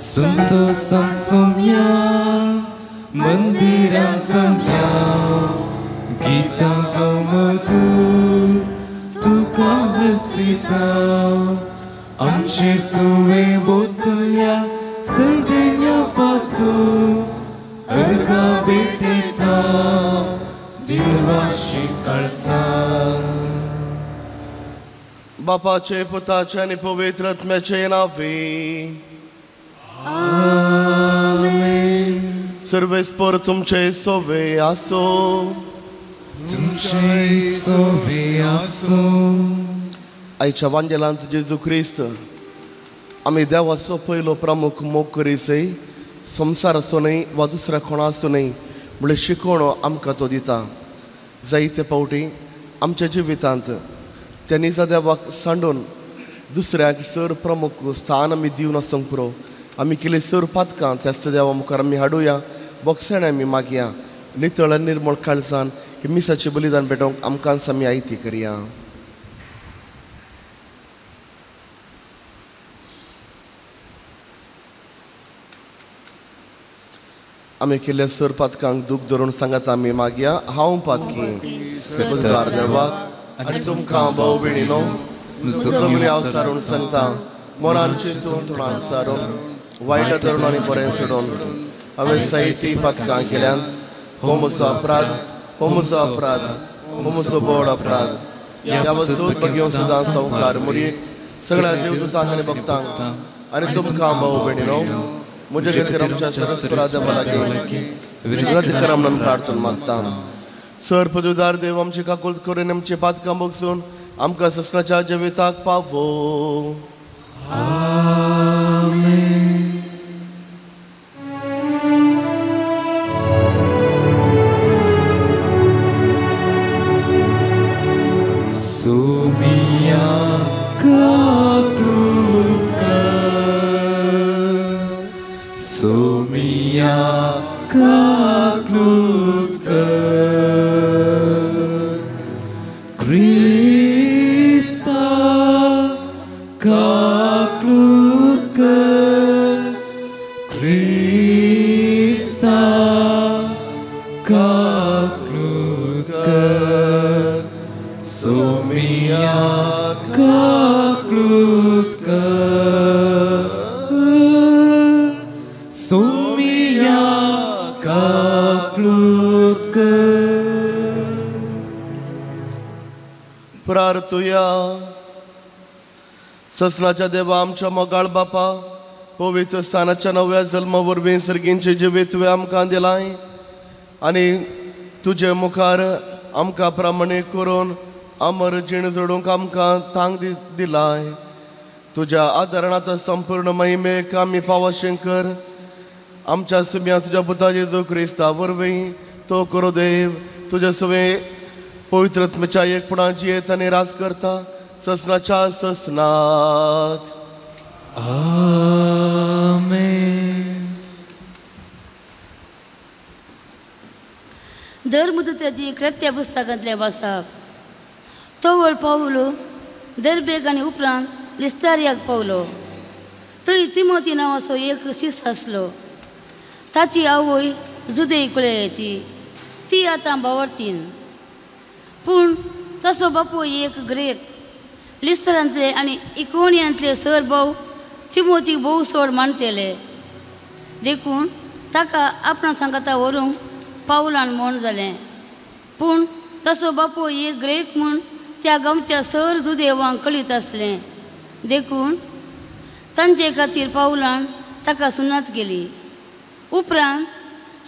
संतोषान सोम्या मंदिरान जमल्या गीतां गाव मधूर तुका हरसिता आमचेर तुवें बोतल्या सरदेन्या पासून अर्घा भेटयता दिलवाशी काळजा. बापाचे पुताचे आनी पवित्र आत्म्याचे नांवे आमेन. सर्वेस्पर तुमचे सोवे आसो. तुमचे सोवे आसो. आयच्या वांजेलांत जेजू क्रिस्त आमी देवाचो पयलो प्रमुख मोग करीसय संवसाराचो न्हय वा दुसऱ्या कोणाचो न्हय म्हणल्यार शिकवण आमकां तो दिता. जायते फावटी आमच्या जिवितांत त्या निजा देवाक सांडून दुसऱ्याक सर प्रमुख स्थान आमी दिवन आसूंक पुरो. आमी केली सर पातकां त्याच देवा मुखार आमी हाडुया, बोगसाणे आमी मागया. नितळ आनी निर्मळ काळजान ही मिसाचें बलिदान भेटोवंक आमकांच आमी आयती करया. आमी केल्ल्या सर पातकांक दूख धरून सांगात आमी मागया. हांव पातकी सेबदार देवाक आनी तुमकां भाव भयणीनो सगळीं सारून सांगता मनान चिंतून तोंडान सारून वायट धरून आनी बरें सोडून हांवें साहित्य पातकां केल्यांत. हो म्हजो अपराध, हो म्हजो अपराध, हो म्हजो व्हड अपराध. ह्या वस्तूत बगेवन सदां संवकार मुरयेक सगळ्या देवदूतांक आनी भक्तांक आनी तुमकां भाव भयणीनो म्हजे खातीर आमच्या सरस्परा देवा लागीं विनंती करा म्हणून प्रार्थना मागता. सर पदवीदार देव आमची काकुळट करून आमची पातकां बगसून आमकां ससनाच्या जिविताक पावो. आमेन. सोमिया काकूत कर, सोमिया काकूत कर, क्रिस्ता काकूत कर, क्रिस्ता काकूत कर, सोमिया काकूत कर, सोमिया काकूत कर. प्रार्थुया. ससनाच्या देवा आमच्या मोगाळ बापा, पवित्र स्थानाच्या नव्या जल्मा वरवीं सर्गींचें जिवीत तुवें आमकां दिलां आनी तुजे मुखार आमकां प्रामाणीक करून अमर जीण जोडूंक आमकां तांक दिलाय. तुज्या आदारणांत संपूर्ण महिमेक आमी पावशें कर. आमच्या सुम्या तुज्या पुता जेजू क्रिस्ता वरवीं तो करो देव तुज्या सवें पवित्र आत्म्याच्या एकपणान जियेत आनी राज करता ससनाच्या ससनाक. आमेन. धर्मदूताची कृत्य पुस्तकांतले वाचप. तोवळ पावलो दर्बेक आनी उपरांत लिस्तारियाक पावलो. थंय तिमोती नांवाचो एक शिस आसलो. ताची आवय जुदेय कुळयाची, ती आतां बावडतीन. पूण तसो बापूय एक ग्रेक. लिस्तरांतले आनी इकोनियांतले सर भाव तिमोतीक भोव चड मानतले, देखून ताका आपणा सांगाता व्हरूंक पावलान म्हण जालें. पूण तसो बापूय एक ग्रेक म्हूण त्या गांवच्या सर जुदेवांक कळीत आसलें, देखून तांचे खातीर पावलान ताका सुनात केली. उपरांत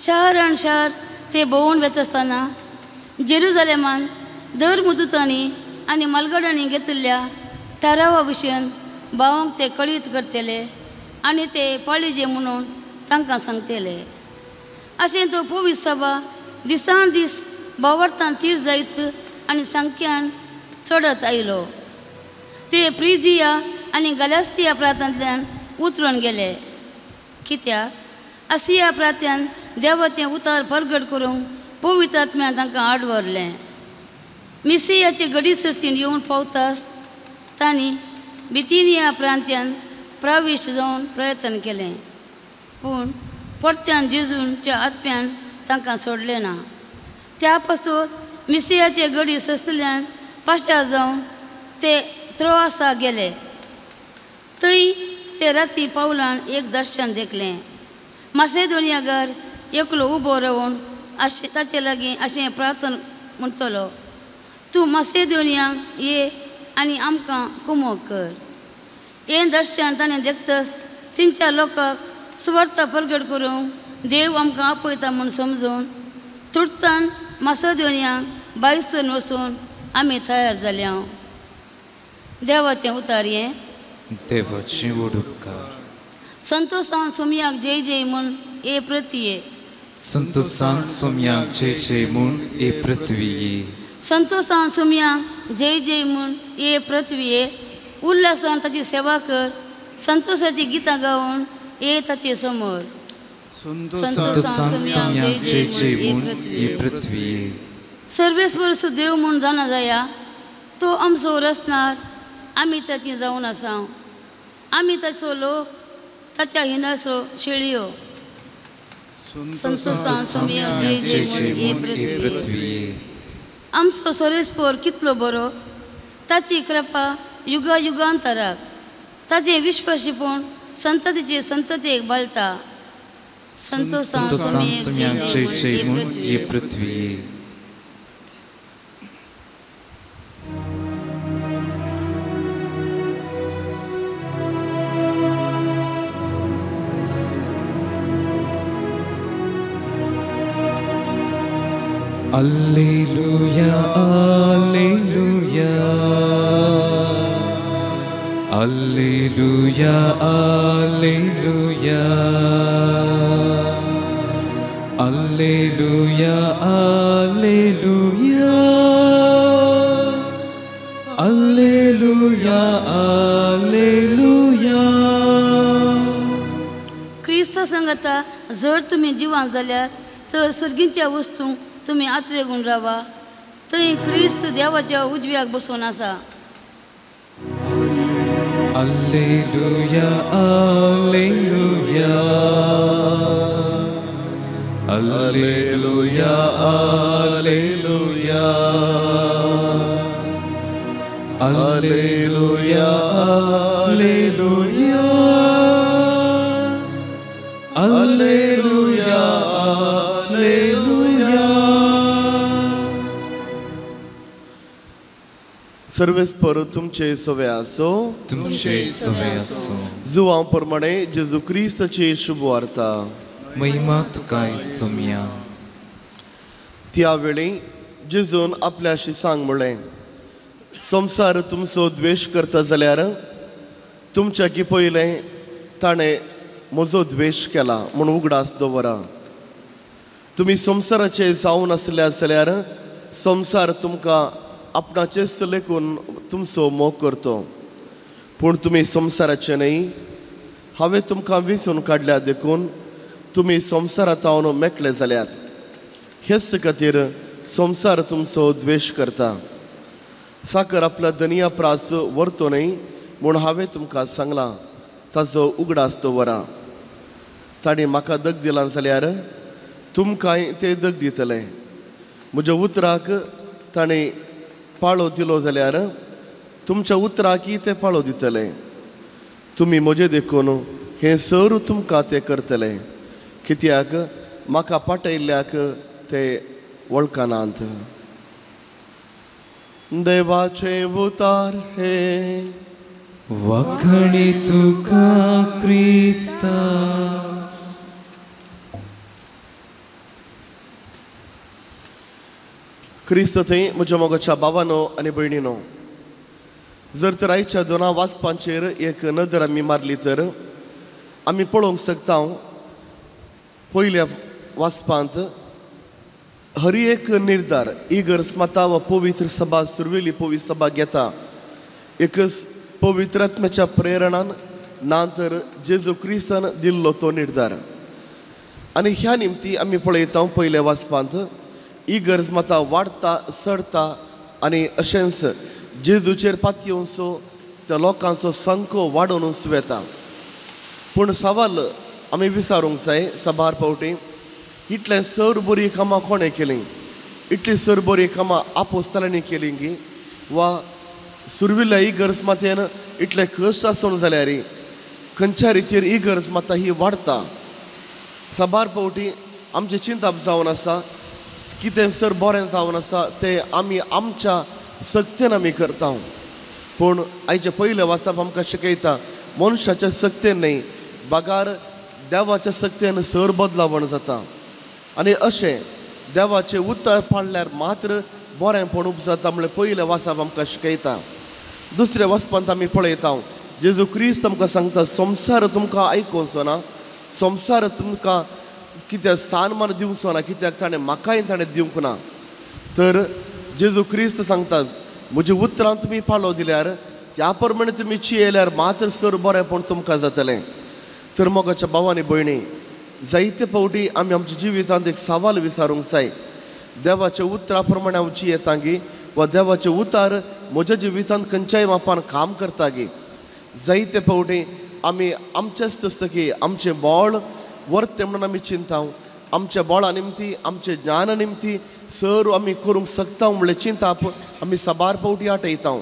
शहरान शहर ते भोंवून वता आसतना जेरुजालेमान धर्मदूतांनी आनी मालगडांनी घेतिल्ल्या थारावा विशयान भावांक ते कळीत करतले आनी ते पाळीजे म्हणून तांकां सांगतले. अशें तो पवित्र सभा दिसान दीस भावार्थान थीर जायत आनी संख्यान चडत आयलो. ते प्रिजिया आनी गलास्तिया प्रांतांतल्यान उतरून गेले, कित्याक आसिया प्रांत्यान देवाचें उतार परगट करूंक पवित्र आत्म्यान तांकां आड व्हरलें. मिसियाचे गडी सृश्टीन येवन पावतास तांणी बितिनिया प्रांत्यान प्रवेश जावन प्रयत्न केलें. पूण परत्यान जेजूच्या आत्म्यान तांकां सोडलें ना. त्या पासून मिसियाचे गडी ससल्यान पाशार जावन ते त्रोआसा गेले. थंय ते राती पावलान एक दर्शन देखलें. मासेदोनियागर एकलो उबो रावन अशें ताचे लागीं अशें प्रार्थना म्हणटलो, तूं मासेदोनियांक ये आनी आमकां कुमोक कर. हें दर्शन ताणें देखतच थंयच्या लोकांक सुवार्थ परगट करूंक देव आमकां आपयता म्हूण समजून तुर्तान मासेदोनियांक बायसून वचून आमी तयार जाल्या. देवाचें उतार हें. देवाची व्हड उपकार. संतोषान सोमयाक जय जय म्हूण ए प्रतीये. संतोषान सोमयाक जय जय म्हूण ए पृथ्वी. संतोषान सोमयाक जय जय म्हूण ए पृथ्वीये. उल्हासान ताची सेवा कर. संतोषाची गितां गावन ए ताचे समोर. संतोषान सोमयाक जय जय म्हूण ए पृथ्वीये. सर्वेस्वर देव म्हूण जाणा जाया, तो आमचो रचणार, आमी ताची जावन आसा. आमी ताचो लोक, ताच्या हिनाचो शेळयो. संतोषान सोमयाक जय जय म्हूण ए पृथ्वीये. आमचो सर्वेस्पर कितलो बरो, ताची कृपा युगा युगांतराक. ताचें विश्वासीपण संततीचे संततेक बाळता. संतोषान सोमयाक जय जय म्हूण ए पृथ्वीये. Alleluia, alleluia, alleluia, alleluia, alleluia, alleluia, alleluia, alleluia. क्रिस्त संगता जर तुमी जिवान जाल्यार तर सर्गींच्या वस्तूंक तुमी आत्रेगून रावा. थंय क्रिस्त देवाच्या उजव्याक बसून आसा. Alleluia, alleluia, alleluia, alleluia, alleluia, alleluia, alleluia, alleluia. सर्वेस्पर तुमचे सवे आसो. तुमचे सवे आसो. जुवां प्रमाणे जेजू क्रिस्ताची शुभवार्ता. महिमा तुका सोमया. त्या वेळी जेजून आपल्याशी सांग म्हळें, संवसार तुमचो द्वेश करता जाल्यार तुमच्या की पयलें ताणें म्हजो द्वेश केला म्हूण उगडास दवरा. तुमी संवसाराचे जावन आसल्या जाल्यार संवसार तुमकां आपणाचेच लेखून तुमचो मोग करतो. पूण तुमी संवसाराचे न्हय, हांवें तुमकां विंचून काडल्या देखून तुमी संवसारांत मेकळे जाल्यात. हेच खातीर संवसार तुमचो द्वेश करता. साकर आपल्या दनिया प्रास व्हरतो न्हय म्हूण हांवें तुमकां सांगलां, ताजो उगडास दवरा. तांणी म्हाका दग दिलां जाल्यार तुमकांय ते दग दितले. म्हज्या उतराक ताणें पाळो दिलो जाल्यार तुमच्या उतराकय ते पाळो दितले. तुमी म्हजें देखून हें सर तुमकां ते करतले, कित्याक म्हाका पाटयल्ल्याक ते वळखनात. देवाचे उतार हे. वाखणी तुका क्रिस्ता. क्रिस्त थंय म्हज्या मोगाच्या बाबानो आनी भयणीनो, जर तर आयच्या दोना वाचपांचेर एक नदर आमी मारली तर आमी पळोवंक शकता. पयल्या वाचपांत हर एक निर्धार इगर्ज माता वा पवित्र सभा सुरवेली पवित्र सभा घेता एकच पवित्र आत्म्याच्या प्रेरणान ना तर जेजू क्रिस्तान दिल्लो तो निर्धार. आनी ह्या निमती आमी पळयता पयल्या वाचपांत इगर्ज माता वाडटा चडटा आनी अशेंच जेजूचेर पातयेवचो त्या लोकांचो संको वाडोवन वेता. पूण सवाल आमी विचारूंक जाय साबार फावटी इतलें सर बरी कामां कोणें केलीं, इतली सर बरी कामां आपोस्तालांनी केलीं गी वा सुरविल्ल्या इगर्ज मातेन इतले कश्ट आसून जाल्यार खंयच्या रितीर इगर्ज माता ही वाडटा. साबार फावटी आमचें चिंतप जावन आसा कितें सर बरें जावन आसा तें आमी आमच्या सक्तेन आमी करता. पूण आयचें पयलें वाचप आमकां शिकयता मनशाच्या सक्तेन न्हय बगार देवाच्या सक्तेन सर बदलावण जाता. आनी अशें देवाचें उतर पाळल्यार मात्र बरेंपण उपजाता म्हणल्यार पयलें वाचप आमकां शिकयता. दुसऱ्या वाचपांत आमी पळयता जेजू क्रिस्त आमकां सांगता संवसार तुमकां आयकुचो ना, संवसार तुमकां कित्याक स्थानमान दिवचो ना, कित्याक ताणें म्हाकाय ताणें दिवंक ना. तर जेजू क्रिस्त सांगता म्हज्या उतरां तुमी पालो दिल्यार त्या प्रमाणे तुमी चियेल्यार मात्र सर बरेंपण तुमकां जातलें. तर मोगाच्या भावांनी भयणी जायते फावटी आमी आमच्या जिवितांत एक सवाल विचारूंक जाय, देवाच्या उतरा प्रमाणे हांव जियेता गी वा देवाचें उतार म्हज्या जिवितांत खंयच्याय मापान काम करता गी. जायते फावटी आमी आमचेच तसतकी आमचें बळ वर्तें म्हणून आमी चिंता, आमच्या बळा निमती आमचें ज्ञाना निमती सर आमी करूंक शकता म्हणलें चिंताप आमी साबार फावटी आटयता.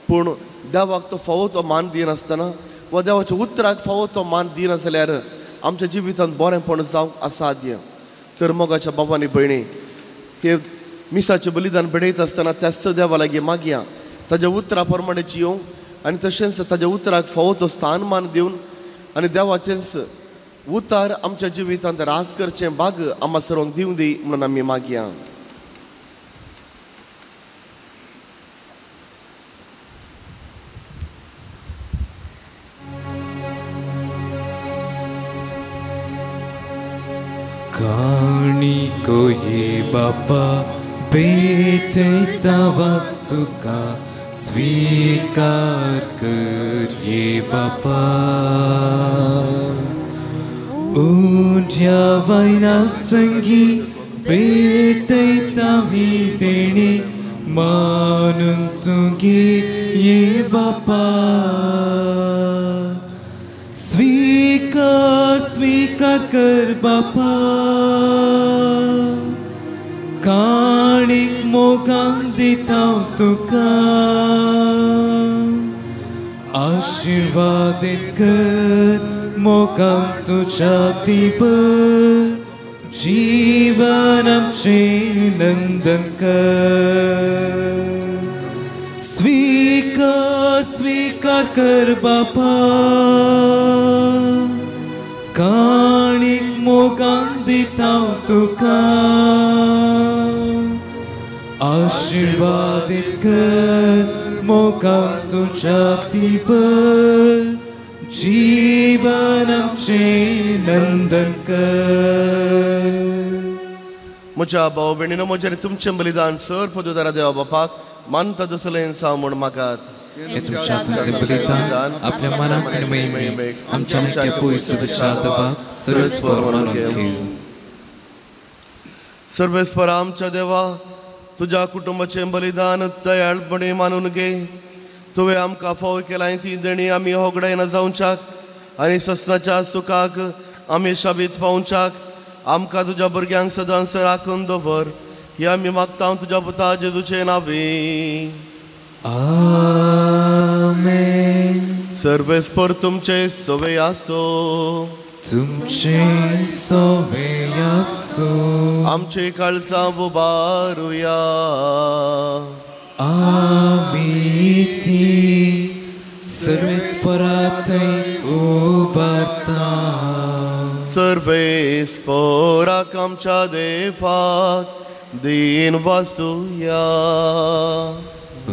पूण देवाक तो फावो तो मान दिनासतना वा देवाच्या उतराक फावो तो मान दिना जाल्यार आमच्या जिवितांत बरेंपण जावंक असाध्य. तर मोगाच्या बाबांनी भयणी हे मिसाचें बलिदान भेटयता आसतना त्याच देवा लागीं मागया ताज्या उतरा प्रमाणे जियोवंक आनी तशेंच ताज्या उतराक फावो तो स्थानमान दिवन आनी देवाचेंच उतार आमच्या जिवितांत रास करचें भाग आमकां सर्वांक दिवं दी म्हणून आमी मागया. काणी कोये बापा भेटयता वस्तुका स्वीकार कर ये बापा. उंड्या वयना संगी भेटयता ही देणी मानून तुगे ये बापा. स्वीकार स्वीकार कर बापा काणीक मोगान दिता तुका आशीर्वादीत कर मोगान तुज्या दिबर जीवन आमचें नंदन कर. स्वीकार स्वीकार कर बापा काणीक मोगान दिता तुका आशीर्वादीत कर मोगान तुज्या दिबर जीवन आमचें नंदन कर. म्हज्या भाव भयणीनो म्हजें तुमचें बलिदान सर पदुदारा देवा बापाक मानता दुसरें साव म्हूण मागात. तुमच्या हातांतलें बलिदान आपल्या मनाक आनी महिमेक आमच्या पयस देवाक सर्वेस्पर मानून घेवं. सर्वेस्पर आमच्या देवा तुज्या कुटुंबाचें बलिदान दयाळपणी मानून घे. तुवें आमकां फाव केलां ती देणी आमी होगडायना जावच्याक आनी ससनाच्या सुखाक आमी शाबीत पावच्याक आमकां तुज्या भुरग्यांक सदांच राखून दवर ही आमी मागता तुज्या पुता जेजूचे नांवे. आमेन. सर्वेस्पर तुमचे सवे आसो. तुमचे सवे आसो. आमचे काळजां उबारुया. आमी ती सर्वेस्परा थंय उबारता. सर्वेस्पराक आमच्या देवाक दीन वासुया.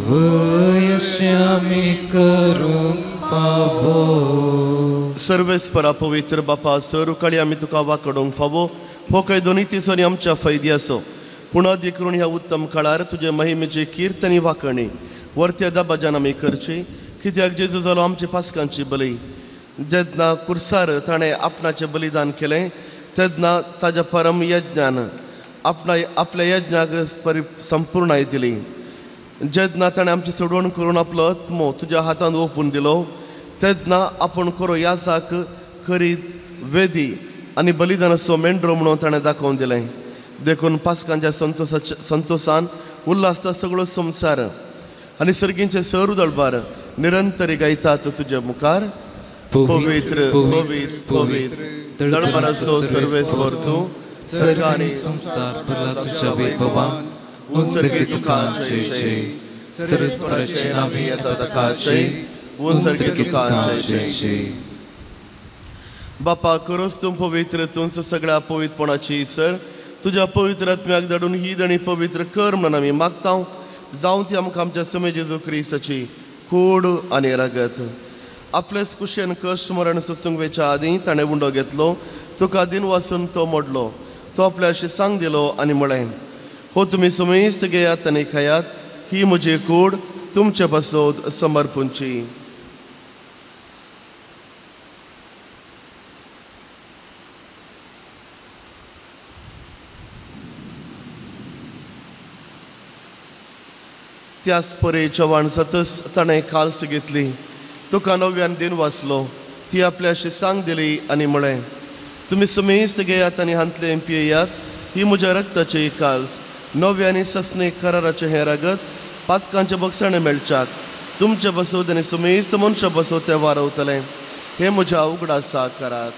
वयश्यामी करूंक फावो. सर्वेस्परा पवित्र बापा सर काळी आमी तुका वाकडूंक फावो हो काय दोनी तिसोनी आमच्या फायदी आसो. पूण अदीक करून ह्या उत्तम काळार तुजे महिमेची किर्तनी वाकणी वरत्या दबाजान आमी करची कित्याक जेजू जालो आमचे पासकांची बली. जेन्ना कुर्सार ताणें आपणाचें बलिदान केलें तेन्ना ताज्या परम यज्ञान आपल्या यज्ञाक संपूर्णाय दिली. जेन्ना ताणें आमची सोडवण करून आपलो आत्मो तुज्या हातांत ओंपून दिलो तेन्ना आपूण करो याजाक करीत वेदी आनी बलिदानाचो मेंढरो म्हणून ताणें दाखोवन दिलें. देखून पास्कांच्या संतोशान उल्हासता सगळो संवसार आनी सर्गींचे सर उदळबार निरंतरी गायतात तुज्या मुखार. पवित्र पवित्र पवित्र दळबाराचो सर्वेस्पर तूं, सर्ग आनी संवसार भरला तुज्या वैभवान. उंचकी तुका जय जय, सर्वेस्पराचे नांवे येता ताका जय, उंचकी तुका जय जय. बापा खरोच तूं पवित्र, तूंच सगळ्या पवित्रपणाची सर. तुज्या पवित्र आत्म्याक धाडून ही दणी पवित्र कर म्हणून आमी मागता. जावं ती आमकां आमच्या समे जेजू क्रिस्ताची कूड आनी रगत. आपलेच कुशेन कश्ट मरण सोसूंक वेच्या आदीं ताणें उंडो घेतलो, तुका दिन वासून तो मोडलो, तो आपल्या सांग दिलो आनी म्हळें, हो तुमी सुमेस्त घेयात आनी खायात, ही म्हजी कूड तुमचे पासत समर्पूंची. त्याच परे चव्हाण सतस ताणें काल्स घेतली, तुका नव्यान दिन वाचलो, ती आपल्याशी सांग दिली आनी म्हळें, तुमी सुमेस्त घेयात आनी हांतलें पियेयात, ही म्हज्या रक्ताची काल्स, नव्या आनी ससने कराराचें हें रगत पातकांचे बक्षाणें मेळच्याक तुमचे बसोत आनी सुमेस्त मनशां बसोत तें वारवतलें. हें म्हज्या उगडासाक करात.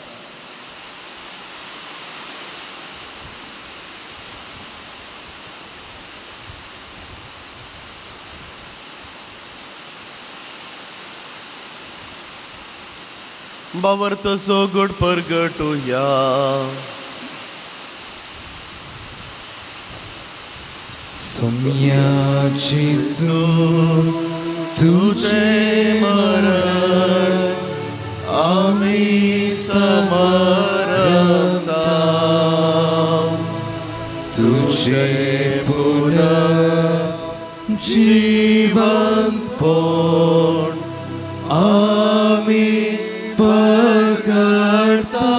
बावर्त सोगड परगटुया. सोम्या जेजू तुझे मरण आमी समरता, तुझे पुनः जीवन पण आमी पकडता,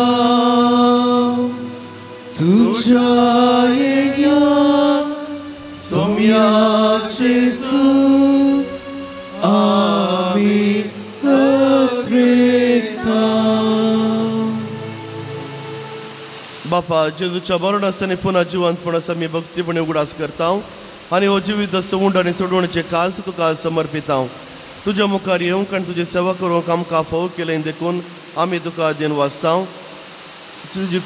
तुझ्या येण्या सोम्या जेजू आमी अत्रेता. बापा जेजूच्या मरणासनी पुन्हा जिवंतपणास आमी भक्तीपणे उगडास करता आनी हो जिवीत उंड आनी सोडवणेचे काल्स तुका समर्पिता. तुज्या मुखार येवंक आनी तुजी सेवा करूंक आमकां फावो केलें देखून आमी तुका दिन वाचता. तुजी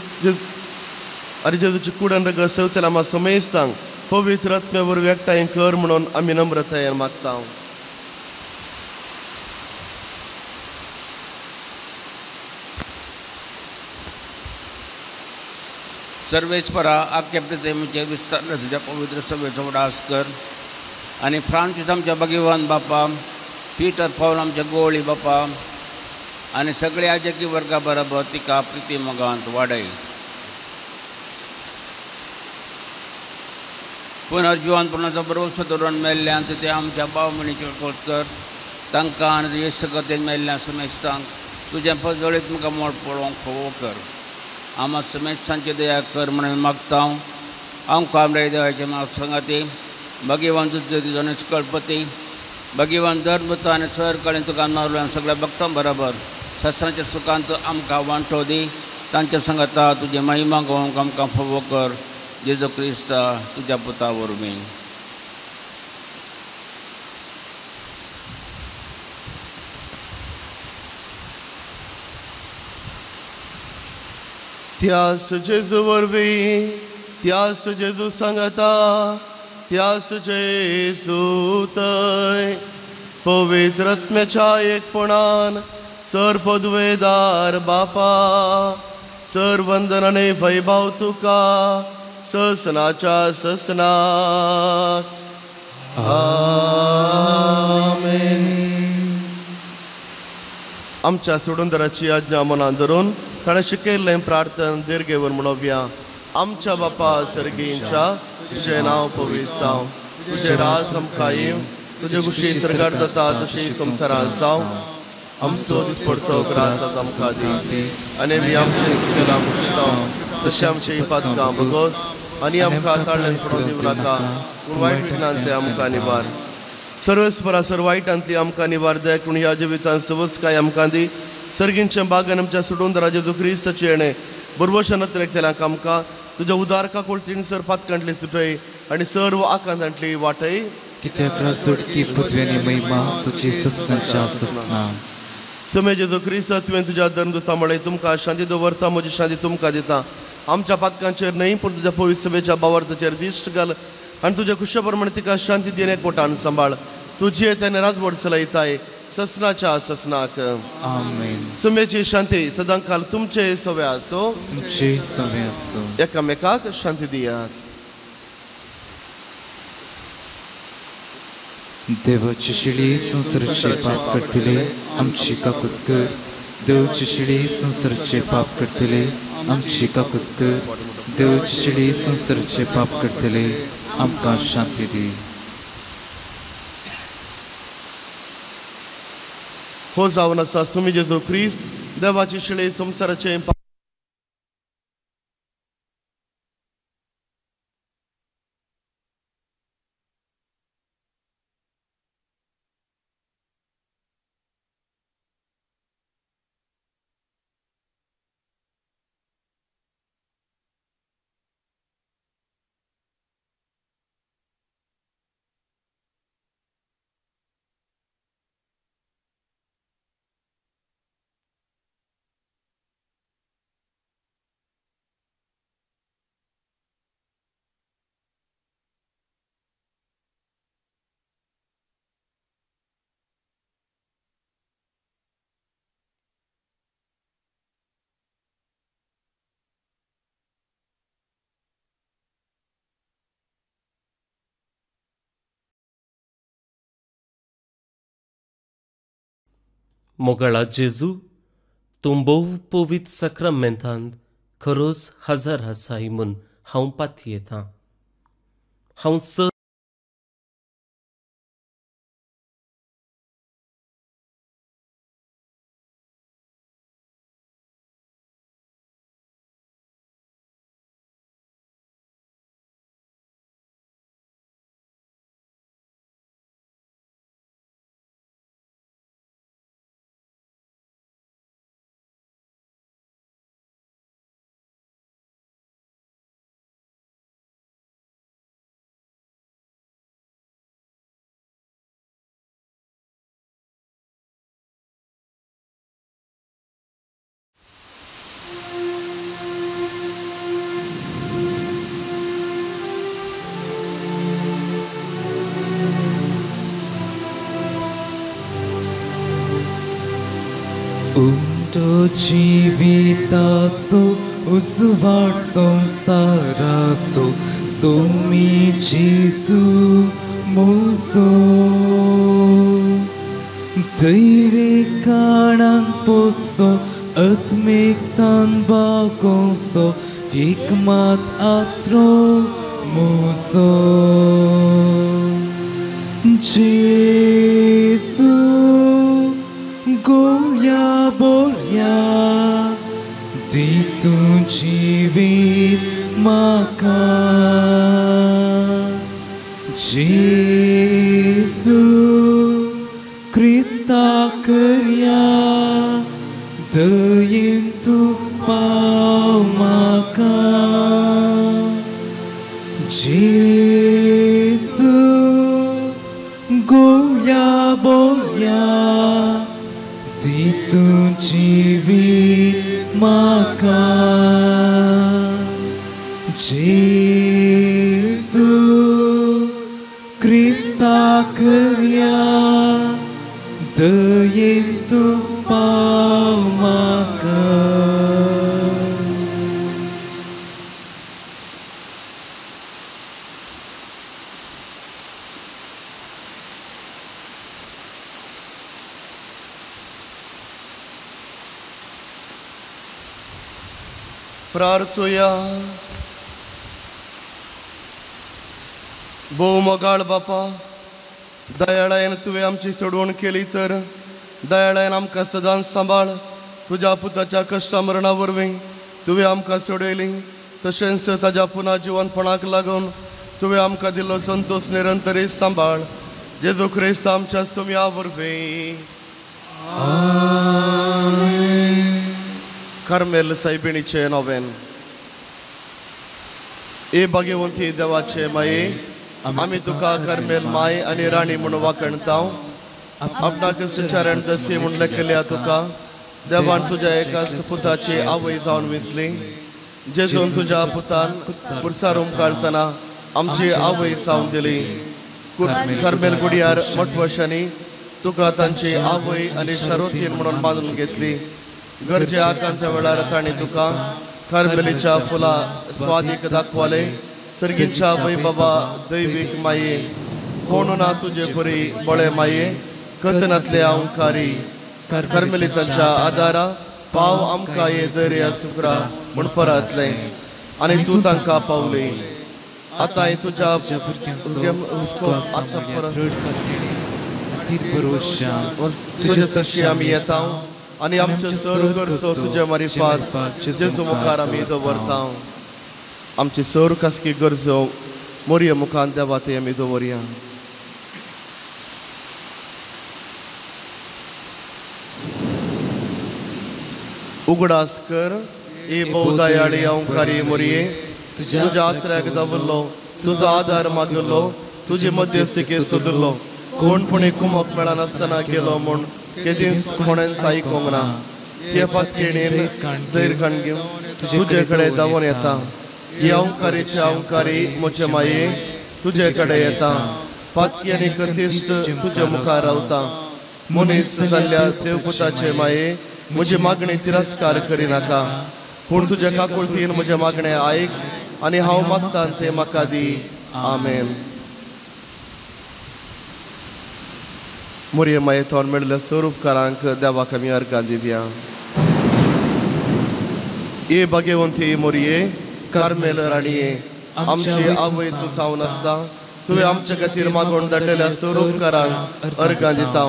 आनी जेजूची कूड आनी रगत सेवतल्या आमकां समेस्तांक पवित्र आत्म्या वरवीं एकठांय कर म्हणून आमी नम्रतायेन मागता. सर्वेस्परा आख्या प्रतिमेचे विस्तार तुज्या पवित्र सभेचो उडास कर आनी फ्रांसीस आमच्या भगवान बापा, पीटर पावल आमच्या गोळी बापा आनी सगळ्या आजकी वर्गा बरोबर तिका प्रिती मोगांत वाडय. पुनर्जिवनपणाचो भरवसो धरून मेल्ल्यान ते आमच्या भावभयणीचे खोस कर, तांकां आनी येसगतेन मेल्ल्या समेस्तांक तुजें पजळीत मुखार मोड पळोवंक फावो कर. आमा समेस्तांची दया कर म्हणून मागता. हांव कामरे देवाचे म्हाका संगाती भगवान तुजो निष्कळपती भगवान धर्मता आनी सर कडेन तुका नारल्यान सगळ्या भक्तां बरोबर सत्सांच्या सुखांत आमकां वांटो दी. तांच्या संगाता तुजी महिमा गोवंक आमकां फावो कर. जेजू क्रिस्ता तुज्या पुता वरवीं. त्यास जेजू वरवीं, त्यास जेजू सांगता, त्यास जेजू तय पवित्र आत्म्याच्या एकपणान सर पदवेदार बापा, सर वंदनाने वैभव तुका ससनाच्या ससनाक. आमेन. आमच्या सोडूनदाराची आज्ञा मनान धरून ताणें शिकयल्लें प्रार्थन दीर्घेवर म्हणोवया. आमच्या बापा सर्गींच्या, तुजें नांव पवित्र जावं, तुजें राज आमकां येवं, तुजे कुशी सरकार जाता तशी संवसारांत जावं. आमचो दिसपडतो ग्रास आमकां दी आनी आमी आमचे सकयला मुक्षता तशें आमचे पातकां भोगोस आनी आमकां ताळ्यान पडोवन दिवं नाका, पूण वायट विघ्नांतले आमकां निवार. सर्वेस्परा सर वायटांतली आमकां निवार दे, पूण ह्या जिवितांत सवस काय आमकां दी, सर्गींचें बागन आमच्या सुडून राजा जेजू क्रिस्ताचें येणें बरवशान अत्रेकतल्यांक आमकां तुज्या उदार काकुळतीन सर पातकांतली सुटय आनी सर्व आकांतांतली वाटय. कित्याक सुटकी पृथ्वी आनी महिमा तुजी ससनाच्या ससना. सुमे जेजू क्रिस्त तुवें तुज्या धर्मदूता म्हळें तुमकां शांती दवरता, म्हजी शांती तुमकां दिता. आमच्या पातकांचेर न्हय पूण तुज्या पवित्र सभेच्या बावार्थाचेर दिश्ट घाल आनी तुज्या खुशे प्रमाणे तिका शांती दिवन एकवटान सांबाळ. तुजी त्याने राजवट चलयताय ससनाच्या ससनाक. आमेन. सुमेची शांती सदांकाल तुमचे सवे आसो, तुमचे सवे आसो. एकामेकाक शांती दियात. देवाची शिळी संवसाराचे पाप करतले आमची काकूत कर. देवची शिळी संवसाराचे पाप करतले आमची काकूत कर. देवची शिळी संवसाराचे पाप करतले आमकां शांती दी. हो जावन आसा सुमी जेजू क्रिस्त देवाची शिळी संवसाराचे पाप मोगाळा जेजू, तूं भोव पवित्र साक्रामेंतांत खरोच हजर आसाय म्हूण हांव पातयेतां. हांव सर उमटो जिवितासो उजवाड संवसारासो सोमी जेजू म्हजो. दैवीक कारणान पोसो आत्मीकतान बागोवचो एक मात आसरो म्हजो. जेजू गोळ्या बोळ्या दी तूं जिवीत म्हाका. जेजू क्रिस्ता करया दयेन तूं पाव म्हाका. जेजू गोळ्या बोळ्या दी तूं जिवीत म्हाका. जेजू क्रिस्ता करया दयेन तूं पाव म्हाका. प्रार्थुया. भोव मोगाळ बापा, दयाळायन तुवें आमची सोडवण केली तर दयाळायन आमकां सदांच सांबाळ. तुज्या पुताच्या कश्टा मरणा वरवीं तुवें आमकां सोडयली, तशेंच ताज्या पुना जिवनपणाक लागून तुवें आमकां दिल्लो संतोश निरंतरीत सांबाळ. जेजू क्रिस्त आमच्या सुम्या वरवीं. आमेन. कार्मेल सायबिणीचें नोवेन. ए भाग्यवंती देवाचे माये, आमी तुका कार्मेल my आनी राणी म्हूण वाखणता. आपणाक सुचारण दसी म्हूण लेखल्या तुका देवान तुज्या एका पुताची आवय जावन विंचली. जेजून तुज्या पुतान पुरसार उमकाळतना आमची आवय जावन दिली. कार्मेल गुडियार मठवशांनी तुका तांची आवय आनी शरोतीन म्हणून बांदून घेतली. गरजे आकांत वेळार तांणी तुका कार्मेलीच्या फुलां स्वादीक दाखवाले. सर्गीच्या आवय बाबा दैवीक माये, कोण ना तुजे परी बळे माये, कथनांतले अंकारी कार्मेलितांच्या आदारा पाव आमकां ये दर्या सुक्रा म्हूण परतलें आनी तूं तांकां पावली. आतां तुज्या तुजे सरशी आमी येता आनी आमच्यो सर गरजो तुजे मारिफात जेजू मुखार आमी दवरता. आमची सर खासगी गरजो मोरये मुखार देवा ते आमी दवरया. उगडास कर ए भोवदयाळी अंकारी मोरये, तुज्या आसऱ्याक दवरलो, तुजो आदार मागलो, तुजी मध्यस्थिके सोदलो. कोण पुणे कुमक मेळनासतना गेलो म्हूण केदींच कोणेंच आयकूंक ना. हे पातयेणेन धैर्य काण घेवन तुजे कडेन धांवून येता. ही अंकारीचे अंकारी म्हजे माये तुजे कडेन येता. पातकी आनी कथेस्त तुजे मुखार रावता. मनीस जाल्ल्या देवपुताचे माये, म्हजी मागणी तिरस्कार करिनाका, पूण तुज्या काकुळतीन म्हजें मागणें आयक आनी हांव मागता तें म्हाका दी. आमेन. मोरये माये तोंड मेळिल्ल्या स्वरूपकारांक देवाक आमी अर्गां दिवया. ए भाग्यवंती मोरये, कार्मेल राणये, आमची आवय तूं जावन आसता. तुवें आमच्या खातीर मागोवन धाडलेल्या स्वरूपकारांक अर्गां दिता.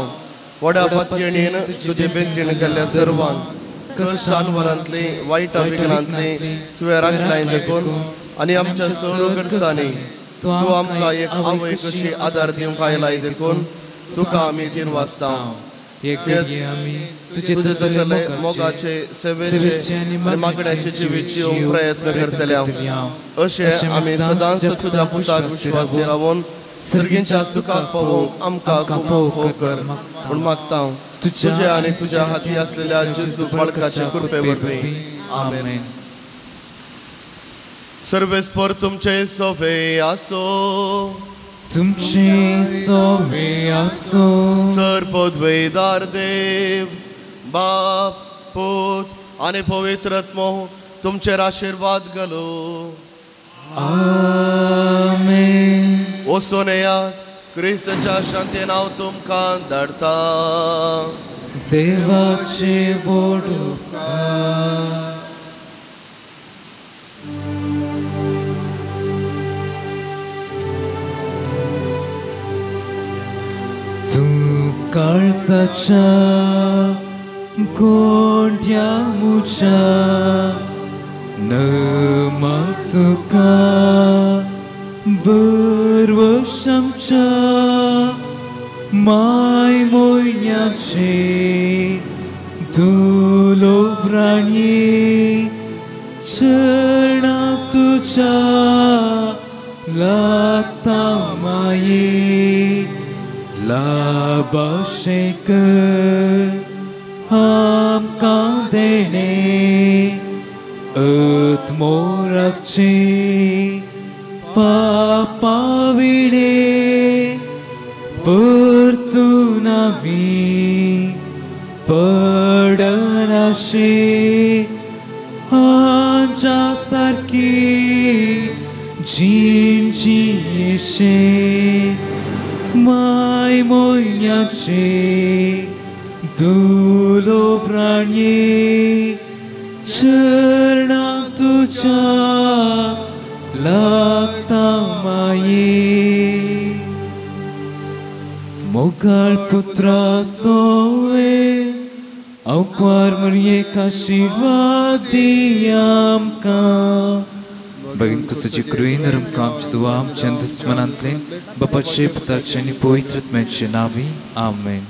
व्हडा पातयेणीन तुजे बेत्रीन केल्ल्या सर्वांक कश्टानवरांतली वायट विघ्नांतली तुवें राखलाय देखून आनी आमच्या सर्व गरजांनी तूं आमकां एक आवय कशी आदार दिवंक आयलाय देखून तुका आमी तीन वाजता. तुजे तसले मोगाचे सेवेचे आनी मागण्याचे जिवीत जिवंक प्रयत्न करतले अशें आमी सदांच तुज्या पुताक विश्वासी रावून सर्गींच्या सुखाक पावोवंक आमकां खूब कर म्हूण मागता. तुजे आनी तुज्या हाती आसलेल्या जेजू बाळकाचे कृपे वरवीं. आमेन. सर्वेस्पर तुमचे सोवे आसो, तुमचे सोवे आसो. सर पदवेदार देव बाप पूत आनी पवित्र आत्मो तुमचेर आशिर्वाद घालो. आमेन. वचून येयात, क्रिस्ताच्या शांतीन हांव तुमकां धाडटा. देवाचे व्हड उपकार. तूं काळजाच्या गोंड्या म्हज्या नमांक तुका बरवशांच्या my मोयण्याचे दुलोब्राणी चरणा तुझ्या लागता माये लाभाशेक आमकां देणे आत्मोराचे पापाविणे परतून आमी पडनाशे आमच्या सारकी जीण जियेशे my मोयण्याचे दुलोब्राणये चरणा तुझ्या लागता माये. मोगाळ पुत्रा सोवे अवक्वार मरयेक आशिर्वाद दी आमकां. बगीन कुसाची कृयेन आमकां आमच्या दुवा आमच्या दुस्मनांतल्यान बापाचे पुताचे आनी पवित्र आत्म्याचे नांवी. आमेन.